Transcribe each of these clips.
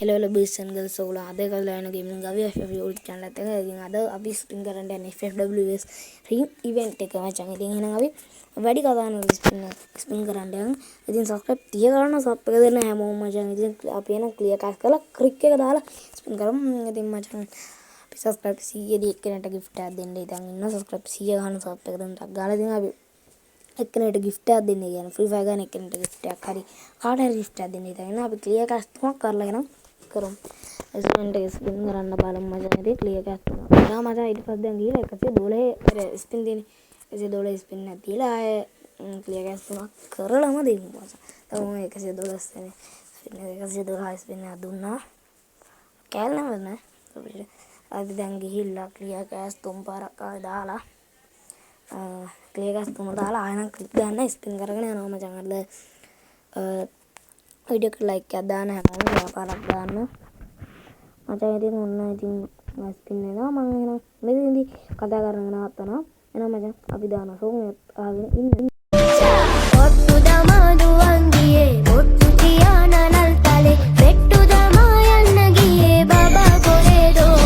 Hello hello boys and girls, ඔයගොල්ලෝ අද කරලා යන ගේමින් ගවි FF YouTube channel එකත් එක්ක. ඉතින් අද අපි ස්පින් කරන්න යන්නේ FFWS ring event එක මචං. ඉතින් එහෙනම් අපි වැඩි කතා නොකර ස්පින් ස්පින් කරන්න යමු. ඉතින් සබ්ස්ක්‍රයිබ් තිය කරන්න සබ් එක දෙන්න හැමෝම මචං. ඉතින් අපි එහෙනම් ක්ලියර් කැෂ් කරලා ක්ලික් එක දාලා ස්පින් කරමු. ඉතින් මචං, අපි සබ්ස්ක්‍රයිබ් 100 දී එක්කෙනෙක්ට ගිෆ්ට් එකක් දෙන්න ඉතින් ඉන්න. සබ්ස්ක්‍රයිබ් 100 ගන්න සබ් එක දෙන්න ටක් ගාලා. ඉතින් අපි එක්කෙනෙක්ට ගිෆ්ට් එකක් දෙන්න කියන්නේ ෆ්‍රී ෆයර් ගන්න එක්කෙනෙක්ට ගිෆ්ට් එකක් හරි කාට හරි ගිෆ්ට් එකක් දෙන්න ඉතින් ඉන්න. අපි ක්ලියර් කැෂ් තුනක් කරලා එහෙනම් කරමු. ස්පින් එක ස්පින් කරන්න බලමු මචං. ඉතින් ක්ලියර් කැෂ් තුනක් කරා මචං. ඊට පස්සේ දැන් ගිහලා 112 ස්පින් තියෙන්නේ. 112 ස්පින් එකක් දීලා ආයේ ක්ලියර් කැෂ් තුනක් කරලම දෙමු මචං. දැන් මම 112 ස්පින් 112 ස්පින් එකක් දුන්නා. කෑල්ල නෑ. අපි දැන් ගිහිල්ලා ක්ලියර් කැෂ් තුන් පාරක් ආයෙ දාලා, ක්ලියර් කැෂ් තුන දාලා ආයෙ නම් ක්ලික් ගන්න ස්පින් කරගෙන යනවා මචං. අර වීඩියෝ එකට ලයික් එකක් දාන්න හැමෝම, පාරක් දාන්න මචං. ඉතින් ඔන්න ඉතින් ස්පින් වෙනවා. මං එහෙනම් මෙතනදී කතා කරගෙන නවත්තනවා. එහෙනම් මචං, අපි දාන සෝන් එක අහගෙන ඉන්න. ඔට්ටු දමා දුවන් ගියේ, බොට්ටු තියා නලල් තලේ පෙට්ටු දමා යන්න ගියේ බබා කොහෙදෝ?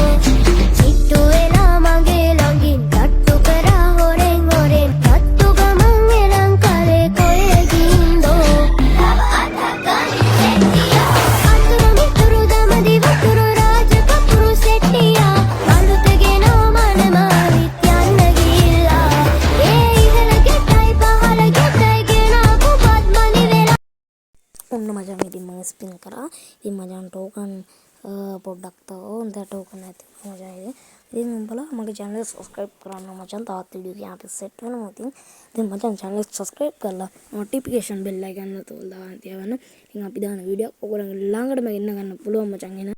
කිට්ටු වෙලා මගේ ළඟින් තට්ටු කරා හොරෙන් හොරෙන්, තට්ටු ගමන් එලං කලේ කොහෙ ගින්දෝ? තව අතක් ගන්න සෙට්ටියා, අතුරු මිතුරු දමදි වතුරු රාජ කපුරු සෙට්ටියා, අලුත ගෙනා මනමාවිත් යන්න ගිහිල්ලා. ඒ ඉහළ ගෙටයි පහළ ගෙටයි ගෙනාපු පත්මනි වෙලා. ඔන්න මචං, ඉතින් මම ස්පින් කරා. ඉතින් මචං, ටෝකන් පොඩ්ඩක් තව හොඳ ටෝකන් ඇති වුණා මචං. ඉතින් ඉතින් උඹලා මගේ channel එක subscribe කරන්න මචං. තවත් වීඩියෝ එකකින් අපි සෙට් වෙනවා. ඉතින් ඉතින් මචං, channel එක subscribe කරලා notification bell icon එක තෝරලා දාන්න තියාගන්න. ඉතින් අපි දාන වීඩියෝ ඔයගොල්ලන්ගේ ළඟටම ගෙන්න ගන්න පුළුවන් මචං. එහෙනම්